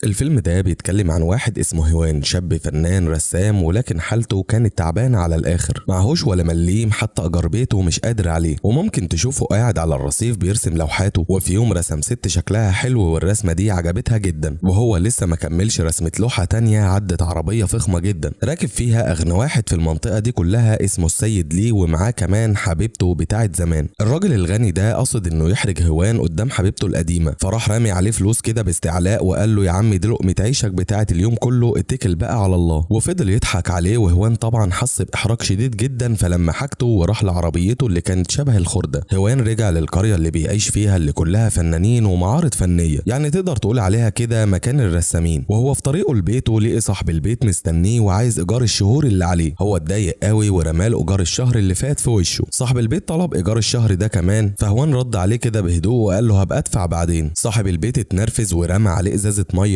الفيلم ده بيتكلم عن واحد اسمه هوان، شاب فنان رسام، ولكن حالته كانت تعبانة على الآخر، معهوش ولا مليم، حتى أجار بيته مش قادر عليه، وممكن تشوفه قاعد على الرصيف بيرسم لوحاته. وفي يوم رسم ست شكلها حلو والرسمة دي عجبتها جدا، وهو لسه ما كملش رسمة لوحة تانية عدت عربية فخمة جدا راكب فيها أغنى واحد في المنطقة دي كلها اسمه السيد لي، ومعاه كمان حبيبته بتاعت زمان. الراجل الغني ده قصد انه يحرج هوان قدام حبيبته القديمة، فراح رامي عليه فلوس كده باستعلاء وقال له يا عم دي لقمة عيشك بتاعت اليوم كله، اتكل بقى على الله. وفضل يضحك عليه، وهوان طبعا حس بإحراج شديد جدا، فلما حاجته وراح لعربيته اللي كانت شبه الخردة. هوان رجع للقرية اللي بيعيش فيها اللي كلها فنانين ومعارض فنية، يعني تقدر تقول عليها كده مكان الرسامين. وهو في طريقه لبيته لقي صاحب البيت مستنيه وعايز ايجار الشهور اللي عليه. هو اتضايق قوي ورماله ايجار الشهر اللي فات في وشه. صاحب البيت طلب ايجار الشهر ده كمان، فهوان رد عليه كده بهدوء وقال له هبقى ادفع بعدين. صاحب البيت اتنرفز ورمى عليه ازازة مية.